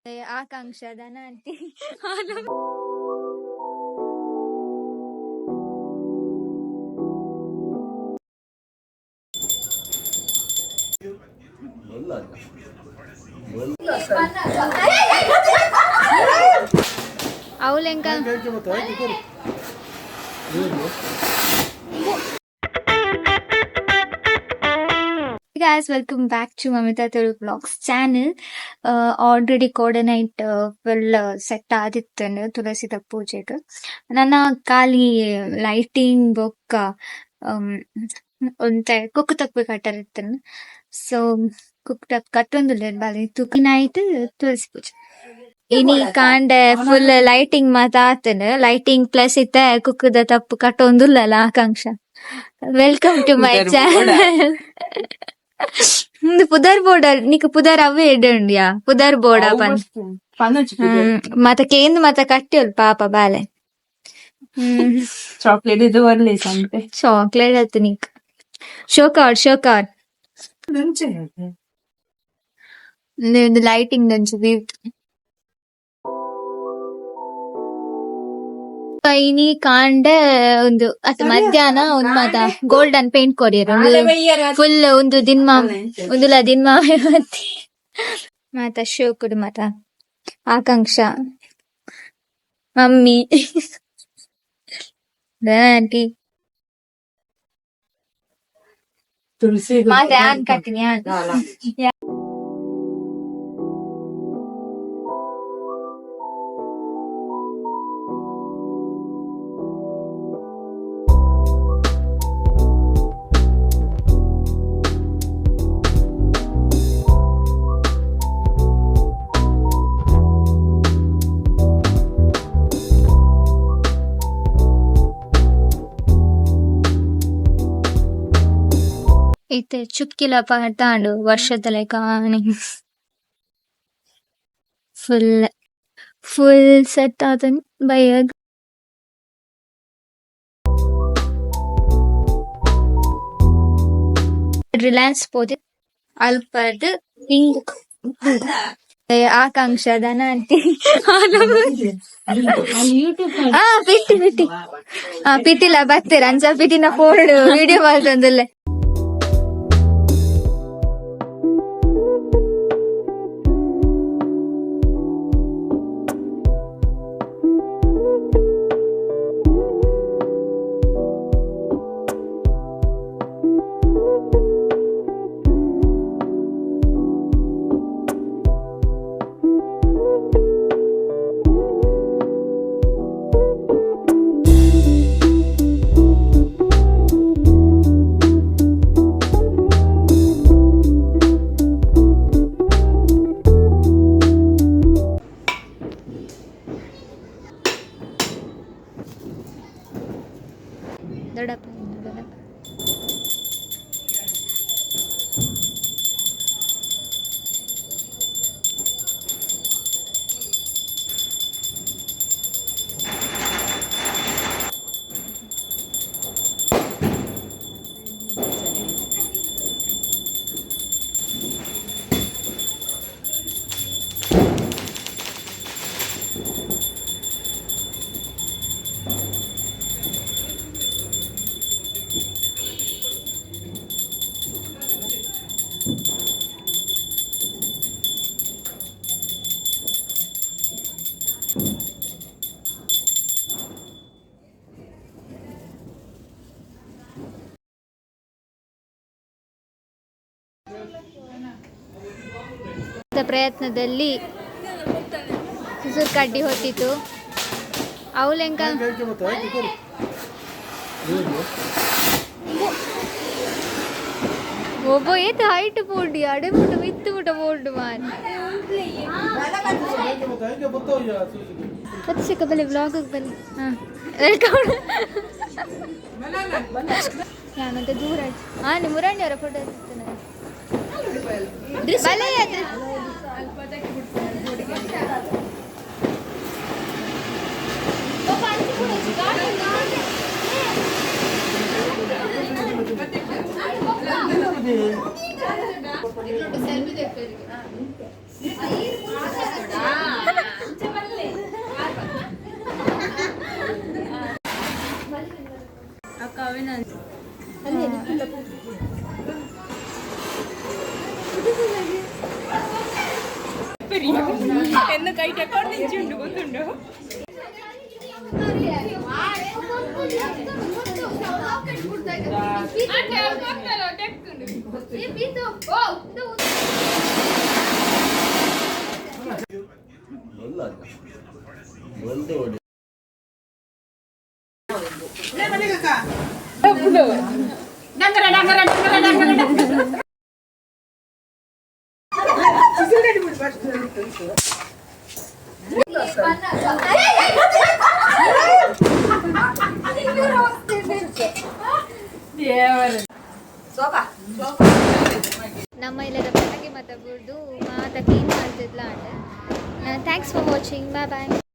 ಆಕಾಂಕ್ಷ ಧನ aunty. ಅವಳೆಂಕ. Hey guys, welcome back to Mamita Tulu Vlogs channel. Already ಕೋಡೆ night full set ಆದಿತ್ತನು ತುಳಸಿದ ಪೂಜೆಗ್. ನನ ಖಾಲಿ lighting ಬೊಕ್ಕ ಒಂತೆ ಕುಕ್ಕು ತಕ್ಪೆ ಕಟ್ಟರೆ ಇತ್ತುಂಡು. ಸೊ ಕುಕ್ಕು ಕಟ್ಟೊಂದುಲ್ಲೆರ್ ಬಾಲೆ ತುಕಿ ನೈಟ್ ತುಳಸಿ ಪೂಜೆ. ಇನಿ ಕಾಂಡೆ ಫುಲ್ ಲೈಟಿಂಗ್ ಮಾತ ಆತುಂಡು. ಲೈಟಿಂಗ್ ಪ್ಲಸ್ ಇತ್ತೆ ಕುಕ್ಕುದ ತಪ್ಪು ಕಟ್ಟೊಂದುಲ್ಲಲ ಆಕಾಂಕ್ಷ. Welcome to my channel. ಉಂದು ಪುದರ್ ಬೋರ್ಡ್, ನಿಕ್ ಪುದರ್ ಅವೇ ಎಡ್ಡೆ ಪುದರ್ ಬೋರ್ಡ್ ಪನ್. ಮಾತ ಕೇಂದ್ ಮಾತ ಕಟ್ಟಿಯೊಲ್ ಪಾಪ ಬಾಲೆ. ಚಾಕ್ಲೇಟ್ ಇದು ಬರ್ಲಿ ಸಂತೆ. ಚಾಕ್ಲೇಟ್ ಆತು ನಿಕ್. Show card, show card. ಒಂದು ಲೈಟಿಂಗ್ ದಂಚು ವ್ಯೂ. ಇನಿ ಕಾಂಡೆ ಒಂದು ಅತ್ ಮಧ್ಯಾಹ್ನ ಒಂದು ಮಾತ ಗೋಲ್ಡನ್ ಪೇಂಟ್ ಕೊರಿಯರ್ ಫುಲ್ ಒಂದು ದಿನ್ಮ ಒಂದುಲ ದಿನ್ಮ ಮತ್ತೆ ಮಾತ ಶೋಕುಡು ಮಾತ ಆಕಾಂಕ್ಷ ಮಮ್ಮಿ ಆಂಟಿ. ತುಳಸಿ. ಮಾತ ಯಾನ್ ಕಟ್ಟಿನಿ ಯಾನ್. ಇತ್ತೆ ಚುಕ್ಕಿಲ ಪಾಡ್ದಾಂಡು ವರ್ಷದ ಲೆಕ ಆನಿ. ಫುಲ್ ಫುಲ್ ಸೆಟ್ ಆತುಂಡು ಬಯ್ಯಗ್. ರಿಲಯನ್ಸ್ ಪೋದು ಅಲ್ಪರ್ದ್ ಇಂಗ್ ಆಕಾಂಕ್ಷ ಧನ ಆಂಟಿ. ಆ ಪಿಟ್ಟಿ ಪಿಟ್ಟಿ ಆ ಪಿಟ್ಟಿಲ ಬತ್ತೆರ್ ಅಂಚ ಪಿಟ್ಟಿನ ಫೋನ್ ವಿಡಿಯೋ ಮಲ್ತೊಂದುಲ್ಲೆ. ದೊಡ್ಡಪ್ಪ ದೊಡ್ಡಪ್ಪ. ಪ್ರಯತ್ನದಲ್ಲಿ ಸುಸುರು ಕಡ್ಡಿ ಹೊತ್ತಿತು ಅವಳೆಂಕ. ಒಬ್ಬ ಏತ್ ಹೈಟ್ ಪೋಂಡಿ ಅಡೆ ಮುಟ್ಟ ಮಿತ್ತು ಮುಟ್ಟ ಪೋಂಡು ಮಾನ್ ಸಿಕ್ಕ ಬಲ್ಲಿ ವ್ಲಾಗ್ ಬಲ್ಲಿ. ಹಾಂ, welcome. ಯಾನಂತ ದೂರ. ಹಾಂ, ನಿಮ್ಮ ಮುರಂಡಿ ಅವರ ಫೋಟೋ ಬಲೆ. ನಮ್ಮ ಇಲ್ಲದ ಪಟಾಕಿ ಮಾತ ಬುಡ್ದು ಮಾತ clean ಮಾಡ್ತಿದ್ಲ. Thanks for watching, bye bye.